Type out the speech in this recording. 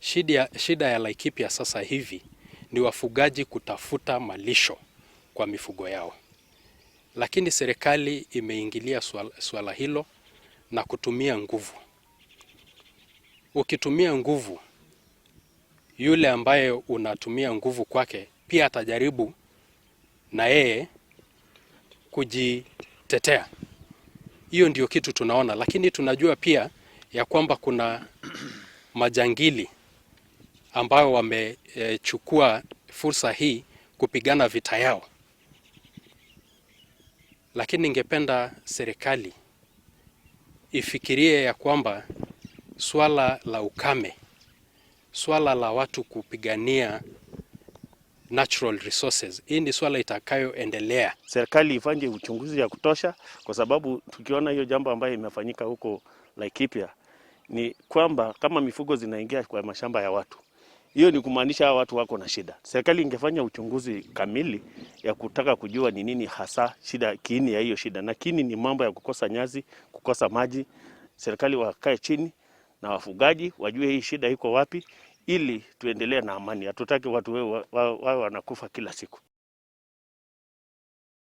Shida ya Laikipia sasa hivi ni wafugaji kutafuta malisho kwa mifugo yao, lakini serikali imeingilia swala hilo na kutumia nguvu. Ukitumia nguvu, yule ambaye unatumia nguvu kwake pia atajaribu na yeye kujitetea. Hiyo ndio kitu tunaona, lakini tunajua pia ya kwamba kuna majangili ambao wamechukua fursa hii kupigana vita yao, lakini ningependa serikali ifikirie ya kwamba swala la ukame, swala la watu kupigania natural resources, hii ni swala itakayoendelea. Serikali ifanye uchunguzi ya kutosha, kwa sababu tukiona hiyo jambo ambayo imefanyika huko Laikipia ni kwamba kama mifugo zinaingia kwa mashamba ya watu, hiyo ni kumaanisha hawa watu wako na shida. Serikali ingefanya uchunguzi kamili ya kutaka kujua ni nini hasa shida, kiini ya hiyo shida, na kiini ni mambo ya kukosa nyasi, kukosa maji. Serikali wakae chini na wafugaji wajue hii shida iko wapi, ili tuendelee na amani. Hatutaki watu wawe wanakufa kila siku.